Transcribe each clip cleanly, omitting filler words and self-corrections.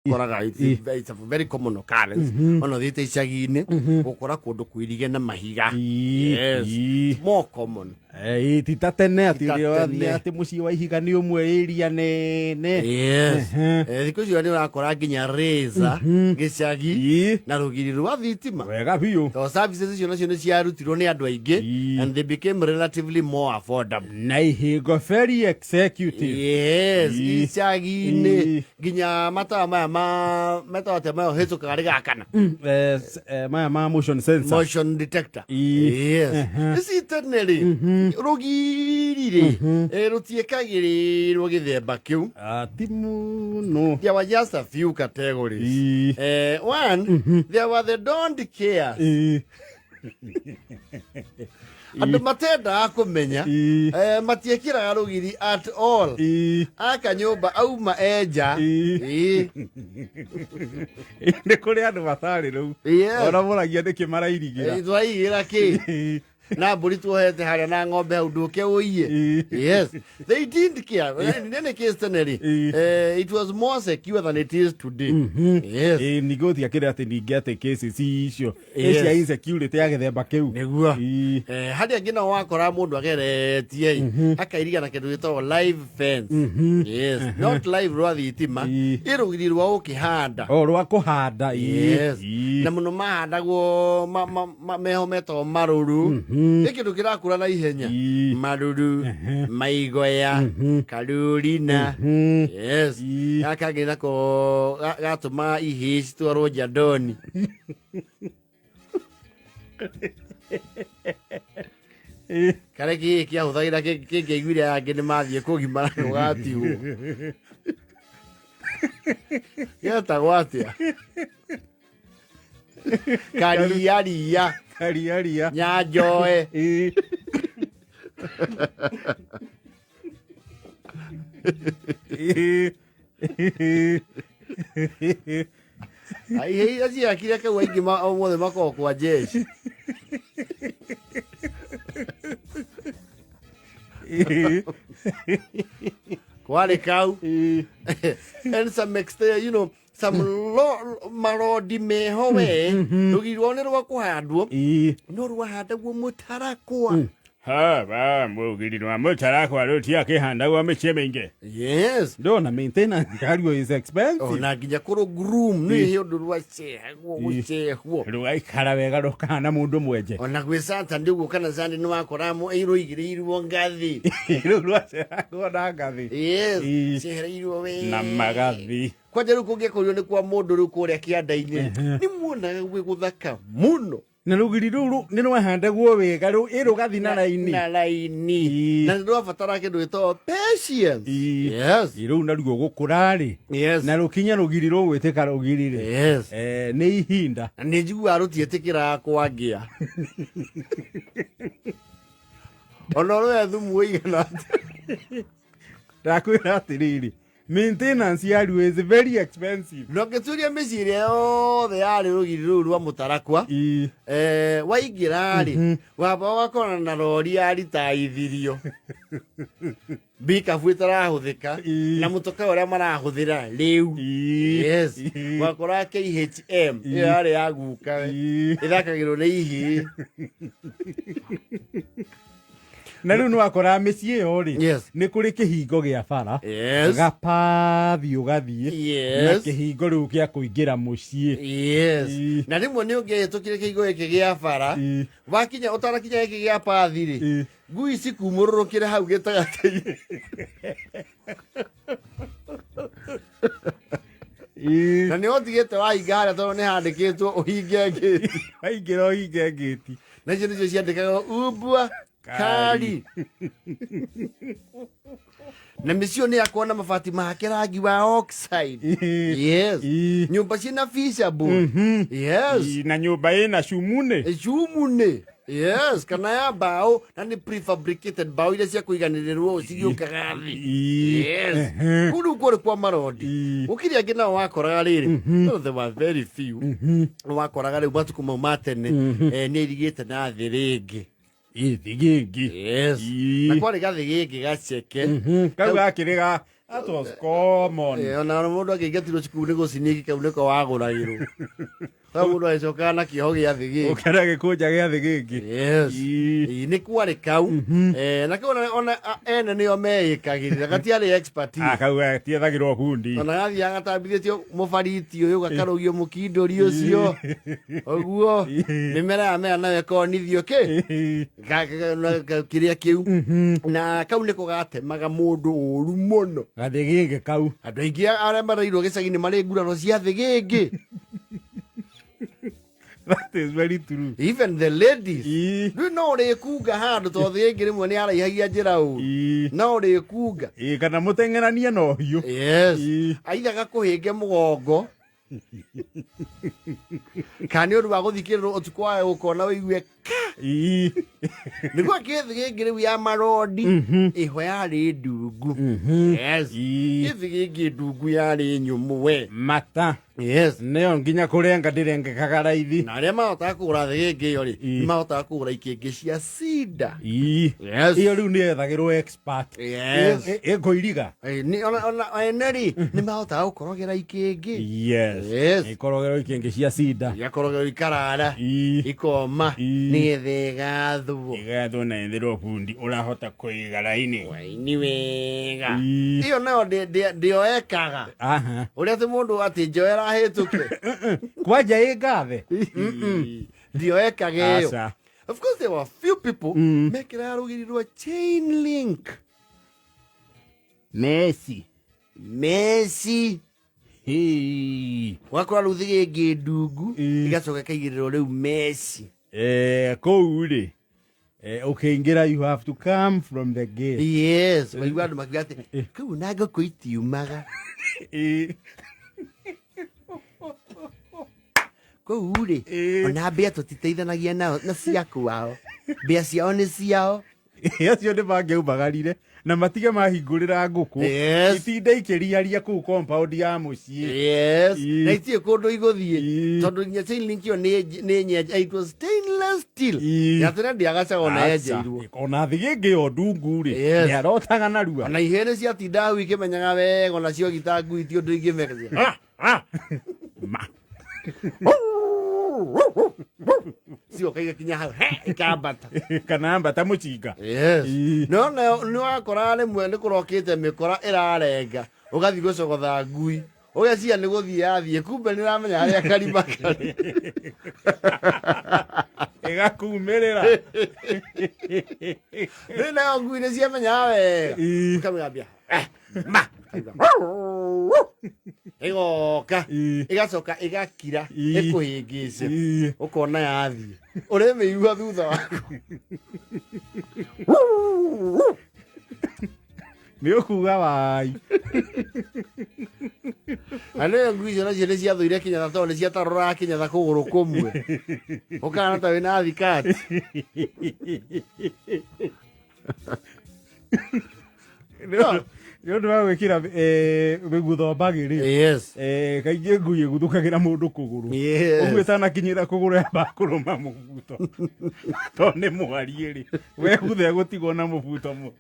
Koraga it's a very common occurrence ona ũthiĩte icagi-inĩ gũkora kũndũ kũirige na mahiga. Yes. More common. Ĩ, ti ta tene atĩ Ti ta ũrĩa ũrathiĩ tene. atĩ mũciĩ wa ihiga nĩ ũmwe ĩria nene. Yes. Thikũ icio nĩ ũrakora nginya razor gĩcagi na rũgiri rwa thitima. Wega biũ. Tondũ services icio nacio nĩ ciarutirwo nĩ andũ aingĩ and they became relatively more affordable. Na ihingo very executive. Yes. Icagi-inĩ nginya matawa maya ma metawa atĩa maya ũhĩtũkaga rĩgakana? Maya ma motion sensor. Motion detector. Yes. Ici tene rĩ, rũgiri rĩ, rũtiĩkagĩrĩrwo gĩthemba kĩu. Ah, ti mũno. There were just a few categories. One, there were the don't care, andũ matendaga kũmenya. Matiĩkĩraga rũgiri at all. Aka nyũmba auma enja. Nĩ kũrĩ andũ matarĩ rĩu. Ona mũragia nĩkĩ marairigĩra. Twaigĩra kĩ na mbũri tuohete harĩa na ng'ombe hau ndũke ũiye. Yes, they didn't care. In any case, tene rĩ, it was more secure than it is today. Yes. Ĩ, ningĩ ũtiakĩrĩ atĩ ningĩ atĩ cases icio cia insecurity ya gĩthemba kĩu. Nĩguo. Harĩa angĩ nao wakora mũndũ ageretie ĩ, akairiga na kĩndũ gĩtagwo live fence. Yes, not live rwa thitima. Ĩ rũgiri rwa ũkĩhanda. O rwa kũhanda. Yes. Na mũno mahandagwo meho metagwo marũrũ. Nĩ kĩndũ kĩrakũra na ihenya. Marũrũ, maigoya, karurina. Yes. Gaka kangĩ nako gatũmaga ihĩĩ citwarwo njandoni. Karĩa kĩĩ kĩahũthagĩra kĩngĩaiguire angĩ nĩ mathiĩ kũgimara gũgatigwo getagwo atĩa? Kariaria. Kariaria. Nyanjoe. Ihe iria ciakire kau aingĩ mothe makoragwo kwa jeshi. Kwarĩ kau and some exterior, some marodi meho we rũgiri rwao nĩ rwa kũhandwo no rwahandagwo mũtarakwa. Ha, ba, mũgiri rwa mũtarakwa rũtiakĩhandagwo mĩciĩ mĩingĩ. Yes. Ndona maintenance yaruo is expensive. Ona nginya kũrũ groom nĩ ũndũ rwacehagwo gũcehwo. Rũgaikara wega rũkahana mũndũ mwenje. Ona gwĩ Saturday ũguo kana Sunday nĩ wakora ĩrũigĩrĩirwo ngathĩ. Rĩu rwacehagwo na ngathĩ. Yes. Cehereirwo we. Na magathi. Kwanja rĩu kũngĩakorirwo nĩ kwa mũndũ rĩu kũrĩa kĩanda-inĩ nĩ muonaga gwĩ gũthaka mũno. Na rũgiri rũu nĩ rwahandagwo wega rũ ĩ rũgathi na raini. Na raini. Na nĩ rwabatara kĩndũ gĩtagwo patience. Yes. Ĩ, rũu naruo gũkũra rĩ. Yes. Na rũkinya rũgiri rũgwĩtĩka rũgiri rĩ. Yes. Nĩ ihinda. Na nĩ njiguaga rũtiĩtĩkĩraga kwangĩa ona ũrĩa thumu ũigana atĩa. Ndakwĩra atĩrĩrĩ, maintenance yaruo is very expensive. Na ũngĩturia mĩciĩ ĩrĩa yothe yarĩ rũgiri rũu rwa mũtarakwa, waingĩra rĩ, wamba ũgakorana na rori ya ritaithirio mbikabu ĩtarahũthĩka na mũtoka ũrĩa marahũthĩra rĩu. Yes. Wakora KHM ĩyo yarĩ ya guka we. Ĩthakagĩrwo nĩ ihĩĩ. Na rĩu nĩwakoraga mĩciĩ ĩyo rĩ, nĩ kũrĩ kĩhingo gĩa bara, gapathi ũgathiĩ na kĩhingo rĩu gĩa kũingĩra mũciĩ. Yes. Na rĩmwe nĩ ũngĩahĩtũkire kĩhingo gĩkĩ gĩa bara, wakinya ũtanakinya gĩkĩ gĩa pathi rĩ, ngui cikumũrũrũkĩre hau gĩtagatĩ-inĩ. Na nĩ ũtigĩte wahinga harĩa tondũ nĩ handĩkĩtwo ũhinge ngĩti. Waingĩra ũhinge ngĩti. Na icio nĩcio ciandĩkagwo umbwa kari. Na mĩciĩ nĩ yakwo na mabati make rangi wa oxide. Yes. Nyũmba ciĩna feasible. Yes. Na nyũmba ĩna cumune. Cumune. Yes, kana ya mbaũ na nĩ prefabricated mbaũ iria cia kũiganĩrĩrwo cigĩũkaga thĩ. Yes. Kũu rĩu kwarĩ kwa marondi. Gũkĩrĩ angĩ nao wakoraga rĩrĩ, no there were very few. Wakoraga rĩu matukũ mau ma tene, nĩ airigĩte na thĩ rĩngĩ. Ĩ, thĩgĩngĩ. Yes. Na kwarĩ gathĩ gĩngĩ gaceke. Kau gakĩrĩ ga That was common. Ona mũndũ angĩingatirwo cukuru nĩ gũciniki kau nĩko wagũragĩrwo. Hau mũndũ agĩcokaga na kĩoho gĩa thĩ gĩkĩ. Ũkĩona gĩkũnja gĩa thĩ gĩkĩ. Yes. Ii. Ii, nĩ kwarĩ kau. Na kau ona ene nĩo meĩkagĩrĩra gatiarĩ expertise. Ah, kau gatiethagĩrwo bundi. Ona gathiaga gatambithĩtio mũbariti ũyũ gakarũgio mũkindũri ũcio. Ũguo mĩmera yamera nayo ĩkonithio kĩ kĩrĩa kĩu. Na kau nĩko gatemaga mũndũ ũru mũno. Gathĩgĩngĩ kau. Andũ aingĩ arĩa mareirwo gĩcagi-inĩ marĩ nguraro cia thĩgĩngĩ. That is very true. Even the ladies. Ii. Rĩu no ũrĩkunga handũ tondũ thĩgĩngĩ rĩmwe nĩ araihagia njĩra ũru. Ii. No ũrĩkunga. Ii, kana mũteng'eranie na ũhiũ. Yes. Ii. Aitha gakũhĩnge mũgongo kana nĩ ũndũ wa gũthikĩrĩrwo ũtukũ wawe gũkona ũigue Ii. Nĩguo kĩthĩgĩngĩ rĩu ya marondi ĩho yarĩ ndungu. Yes. Ii. Kĩthĩgĩngĩ ndungu yarĩ nyũmũ we. Mata. Yes. Nĩyo nginya kũrenga ndĩrengekaga raithi. Na arĩa mahotaga kũgũra thĩgĩngĩ ĩyo rĩ, Ii. nĩ mahotaga kũgũra ikĩngĩ cia cida. Ii. Yes. Iyo rĩu nĩ yethagĩrwo expert. Yes. Ĩkũiriga. Ona ene rĩ nĩ mahotaga gũkorogera ikĩngĩ. Yes. Yes. Ikorogerwo ikĩngĩ cia cinda. Igakorogerwo ikarara. Ii. Ikoma. Ii. Nĩgetha ĩgathwo. Ĩgathwo na ĩthĩrwo bundi ũrahota kũiga raini. Waini wega. Ii. Ĩyo nayo ndĩoekaga. Aha. Ũrĩa atĩ mũndũ atĩ njoera hĩtũke. Kwanja ĩ ngathe. Ndĩoekaga ĩyo. Aca. Of course there were few people mekĩraga rũgiri rwa chain link. Messi. Messi. Hii. Wakora rĩu thĩgĩngĩ ndungu Ii. igacoka ĩkaigĩrĩrwo rĩu Messi. Kũu rĩ ũkĩingĩra you have to come from the gate. Yes, waigua andũ makiuga atĩ kũu na ngũkũ itiumaga. Ii. Kũu rĩ Ii. ona mbĩa tũtiteithanagia nao na cia kwao. Mbĩa ciao nĩ ciao. Acio nĩ mangĩaumagarire na matige mahingũrĩra ngũkũ. Yes. Itinde ikĩriaria kũu compound ya mũciĩ. Yes. Ii. Na itirĩ kũndũ igũthiĩ. Ii. Tondũ nginya chain link ĩyo nĩ nyenje. It was stainless steel. Ii. Ya tene ndĩagacaga ona Aca. yenjeirwo. Ona thĩgĩngĩ ĩyo ndungu rĩ Yes. nĩ arotaga narua. Ona ihĩndĩ ciatinda hau ikĩmenyaga wega ona ciogita ngui ti ũndũ ingĩmeka. Ma. Cioka igakinya hau he, ikambata. Kana mbata mũcinga. Yes. Ii. No nayo nĩ wakora rĩmwe nĩ kũrokĩte mĩkora ĩrarenga ũgathiĩ gũcogotha ngui ũgeciria nĩ gũthiĩ yathiĩ kumbe nĩ ĩramenya harĩa karima karĩ. Ĩgakumĩrĩra. Rĩu nayo ngui nĩ ciamenyaga wega. Ii. Ũkamĩgambia ma. Ĩgoka Ii. ĩgacoka ĩgakira Ii. ĩkũhĩngĩce Ii. ũkona yathiĩ ũrĩmĩigua thutha waku. Nĩ ũkuga wai. Na nĩyo ngui icio nacio nĩ ciathũire kĩnyatha tondũ nĩ ciataroraga kĩnyatha kũgũrũ kũmwe ũkahana ta wĩna thikati. Nĩ ũndũ wa gwĩkĩra mĩgutho mbagĩ rĩ. Yes. Kaingĩ ngui ĩguthũkagĩra mũndũ kũgũrũ. Yes. Ũguo ĩtanakinyĩra kũgũrũ yambaga kũrũma mũbuto. Tondũ nĩ mwariĩ rĩ. Wegutha ĩgũtigwo na mũbuto mũ.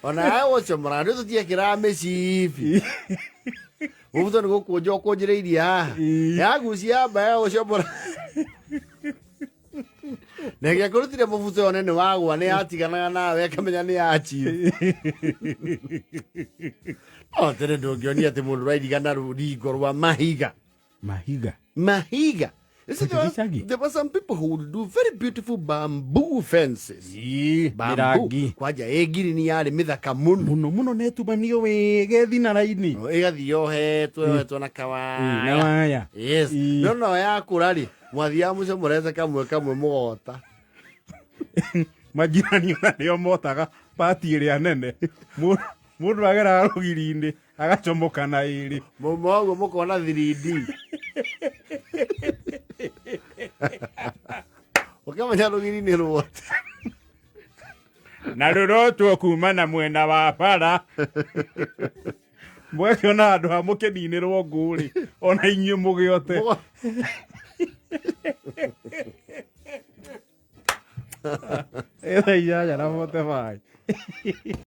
Ona gũcomora nĩ tũtiekĩraga mĩcibi. Mũbuto nĩ gũkũnja ũkũnjĩrĩirie haha. Ii. Yagucia yamba ya gũcomora. Na ĩngĩakũrutire mũbuto yone nĩ wagwa nĩ yatiganaga nawe ĩkamenya nĩ ya chief. No tene ndũngĩonia atĩ mũndũ ũrairiga na rũringo rwa mahiga. Mahiga. Mahiga. You see, Gĩcagi? there were some people who would do very beautiful bamboo fences. Ii, Bamboo. mĩrangi. Kwanja ĩ ngirini yarĩ mĩthaka mũno. Mũno mũno na ĩtumanio wega ĩthi na raini. Ĩgathiĩ yohetwo yohetwo na Ii, na kawaya. waya. Yes. Ii. No no yakũra rĩ, mwathiaga mũcomorete kamwe kamwe mũgota. Majirani ona nĩo motaga pati ĩrĩa nene. Mũndũ ageraga rũgiri-inĩ agacomoka na ĩrĩ. Mauma ũguo mũkona 3D. Ũkamenya rũgiri nĩ ruote. Na rũrotwo kuma na mwena wa bara. Mwakĩona handũ ha mũkĩninĩrwo ngũ rĩ, ona inyuĩ mũgĩote. Thaa 8:45.